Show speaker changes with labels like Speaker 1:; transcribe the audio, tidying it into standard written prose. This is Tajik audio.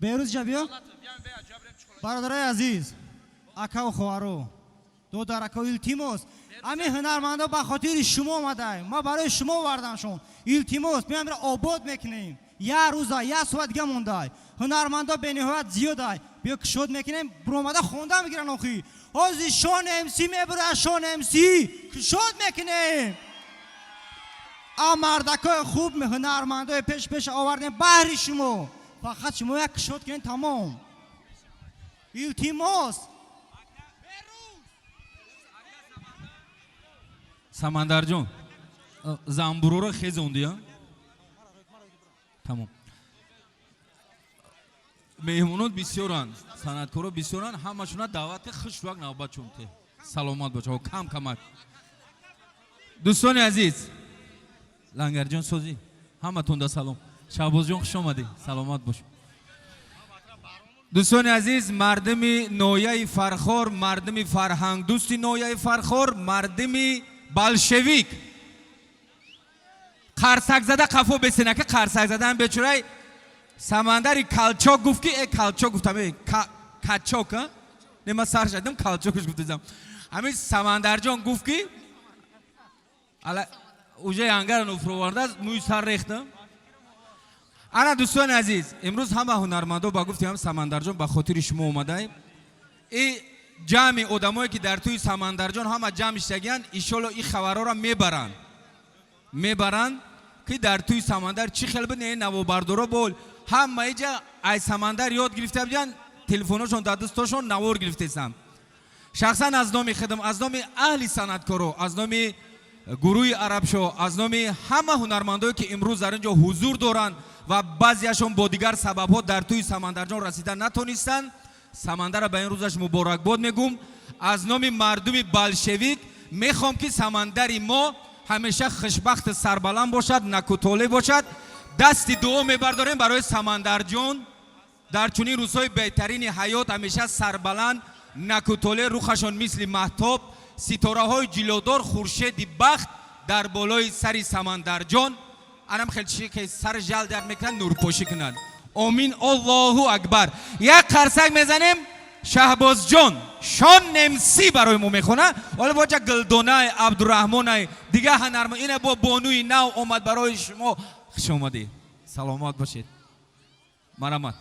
Speaker 1: Беҳрӯз, ҷа биё. Бародарои азиз, акаву хоҳаро, додарако, илтимос, ҳамин ҳунармандо ба хотири шумо омадаем, ма барои шумо овардамшон. Илтимос, меамра обод мекунем. Як рӯза, як соат дига мондай. Ҳунармандо бениҳоят зиёдай. Биё, кушод мекунем, буромада хонда мегиран. Охи, ҳозир Шон МС мебурад, Шон МС. Кушод мекунем. А мардакои хуб, ҳунармандои пеш пеш овардем баҳри шумо. Фақат шумо як кушод кунем, тамом. Илтимос.
Speaker 2: Самандарҷон, замбуруро хезонди, а? Тамом, меҳмонот бисёранд, санъаткоро бисёранд, ҳамашона даъвати хушвак навбат чунте. Саломат боша, кам камак. Дӯстони азиз, Лангарҷон, созӣ, ҳаматонда салом. Шаҳбозҷон, хуш омадӣ, саломат бош. Дӯстони азиз, мардими ноҳияи Фархор, мардими фарҳангдӯсти ноҳияи Фархор, мардими болшевик, қарсакзада қафо бесенака. Қарсакзадаам бечурай. Самандари калчок гуфт ки калчок гуфтам, качок, не, ман сар шадам, калчокш гуфтазам. Ҳамин Самандарҷон гуфт ки ала уже ангара нуфровардааст, мӯи сар рехтам. Ана, дӯстони азиз, имрӯз ҳама ҳунармандо ба гуфти ҳам Самандарҷон ба хотири шумо омадаем. И ҷамъи одамое, ки дар тӯи Самандарҷон ҳама ҷамъ иштагиянд, иншолло, ин хабарҳоро мебаранд, мебаранд, ки дар тӯи Самандар чӣ хел буд. Не, навобардоро бол ҳама иҷа ай Самандар ёд гирифта будиянд, телефоношон дар дастошон, навор гирифтесанд. Шахсан аз номи худам, аз номи аҳли санъаткоро, аз номи гурӯҳи Арабшо, аз номи ҳама ҳунармандое, ки имрӯз дар ин ҷо ҳузур доранд ва баъзеашон бо дигар сабабҳо дар тӯи Самандарҷон расида натонистанд, Самандара ба ин рӯзаш муборакбод мегӯм. Аз номи мардуми болшевик мехоҳам, ки Самандари мо ҳамеша хушбахту сарбаланд бошад, накӯтоле бошад. Дасти дуо мебардорем барои Самандарҷон. Дар чунин рӯзҳои беҳтарини ҳаёт ҳамеша сарбаланд, накӯтоле, рухашон мисли маҳтоб, ситораҳои ҷилодор, хуршеди бахт дар болои сари Самандарҷон анам хел чи ки сар жал дар мекунад, нурпошӣ кунад. Омин, Аллоҳу акбар. Як қарсак мезанем. Шаҳбозҷон Шон Немсӣ барои мо мехона. Ҳоло боҷа Гулдонай Абдураҳмонай, дига ҳунарма ина бо бонуи нав омад барои шумо. Хуш омадед, саломат бошед, марамат.